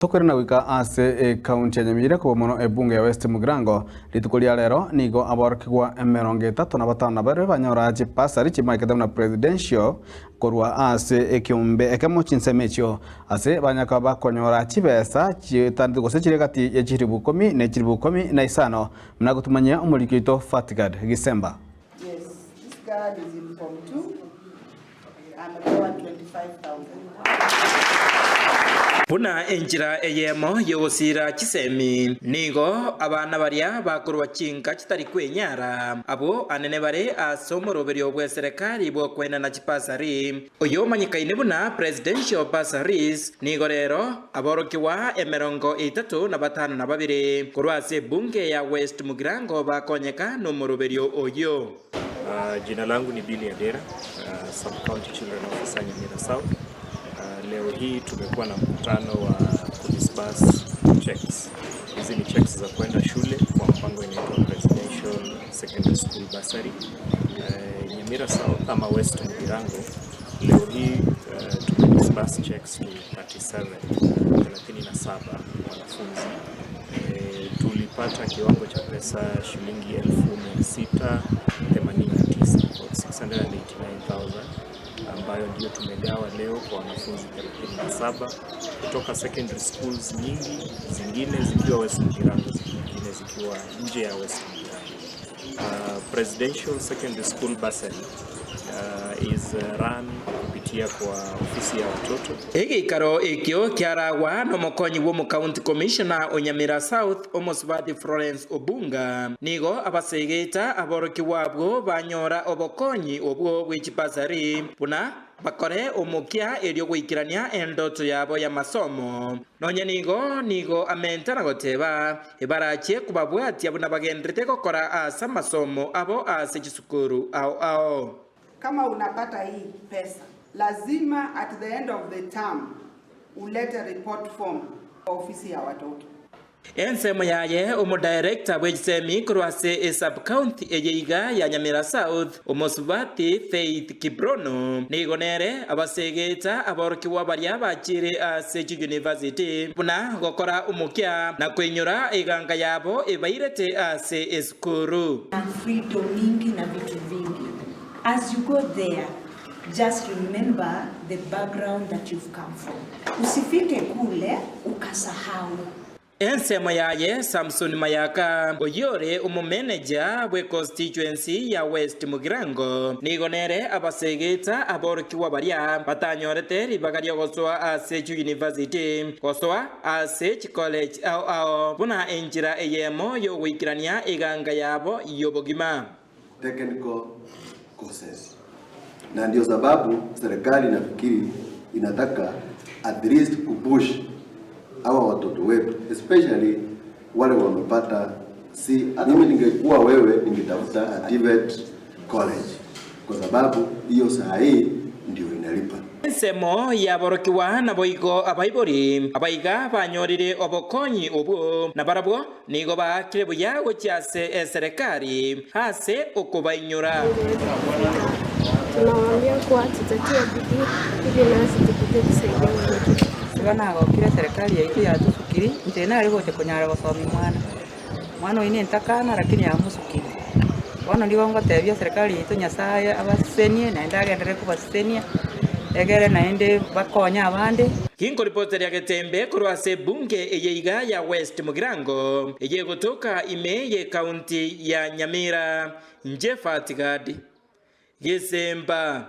Tokoirana goika ase ekaunti ya Nyamira koba mono ebunge ya West Mugirango. Rituko ria rero nigo aborokigwa 35 banyora chibasari chimaikete buna presidential korwa ase ekiombe ekemo chinsemo echio ase banyaka bakonyora chibesa chietandete gose chire gati ye chilifu ikomi ne chilifu 15 buna gotumanyia omoriki oito Fatgard Gisemba. Yes, this girl is in Form 2. Amepewa 25,000. Buna enchera eyemo y'ogosiira chisemi, nigo abana baria bakorwa chinka chitari kwenyara, abwo anene bare ase omoroberio bw'eserekari bw'okoenana chibasari, oyomanyekaine buna Presidential Bursaries, nigo rero aborokigwa 35 korwa ase ebunge ya West Mugirango bakonyeka nomoroberio oyio. Jina langu ni Billy Adera, Sub County Children Officer Nyamira South. Leo hii tumekuwa na mkutano wa kudisburse checks. Hizi ni checks za kwenda shule kwa mpango inaitwa Presidential Secondary School Bursary. Nyamira South ama West Mugirango leo hii tumedisburse checks to 37, 37 wanafunzi. Tulipata kiwango cha pesa shilingi 689,000, 689,000 ambayo ndio tumegawa leo kwa wanafunzi 37 kutoka secondary schools nyingi, zingine zikiwa West Mugirango, zingine zikiwa nje ya West Mugirango. Presidential Secondary School Bursary is run kupitia kwa ofisi ya watoto. Egeikaro ekio kiaragwa nomokonyi bw'omocounty commissioner o Nyamira South omosubati Florence Obunga. Nigo abasegeita aborokigwa abwo banyora obokonyi obwo bwe chibasari buna bakore omokia erio goikerania endoto yabo y'amasomo. Nonya nigo nigo amente na goteba ebarachie kobabwatia buna bagenderete gokora ase amasomo abo ase chisukuru ao ao. Kama unapata hii pesa, lazima at the end of the term ulete report form kwa ofisi ya watoto. Ensemo yaye omodirector bw'echisemi korwa ase esub-county eye iga ya Nyamira South omosubati Faith Kiprono nigo nere abasegeta aborokigwa baria bachire ase chiuniversity buna gokora omokia na koinyora eganga yabo ebairete ase esukuru. Na freedom mingi na vitu vingi. As you go there, just remember the background that you've come from. Usifike kule ukasahau. Ensemo yaye Samson Mayaka oyio ore omomeneja bwe constituency ya West Mugirango nigo nere abasegeta aborokigwa baria batanyorete ribaga riogosoa ase chiuniversity gosoa ase chicollege ao ao buna enchera eyemo yogoikerania eganga yabo y'obogima. Technical courses. Na ndio sababu serikali nafikiri inataka at least kupush hawa watoto wetu especially wale wamepata si. Mimi ningekuwa wewe ningetafuta TVET college kwa sababu hiyo saa hii ndio inalipa. Ensemo yaborokigwa naboigo abaibori abaiga banyorire obokonyi obwo na barabwo nigo baakire buya gochia ase eserekari ase okobainyora. Tunawaambia kuwa tutatia bidii ili nasi tukuje kusaidia wengine. Iga nagokire serikali yaito yatusukiri, inche nare gocha konyara gosomia mwana. Mwana oyo nentakana lakini yamusukiri. Bono nigo ngotebia serikali yaito Nyasaye abasesenie naende agenderere kobasesenia, egere naende bakonye abande. Ginkoripoteria Getembe korwa ase ebunge eye iga ya West Mugirango, eye egotoka ime y'ekaunti ya Nyamira, Inche Fatgad Gesemba.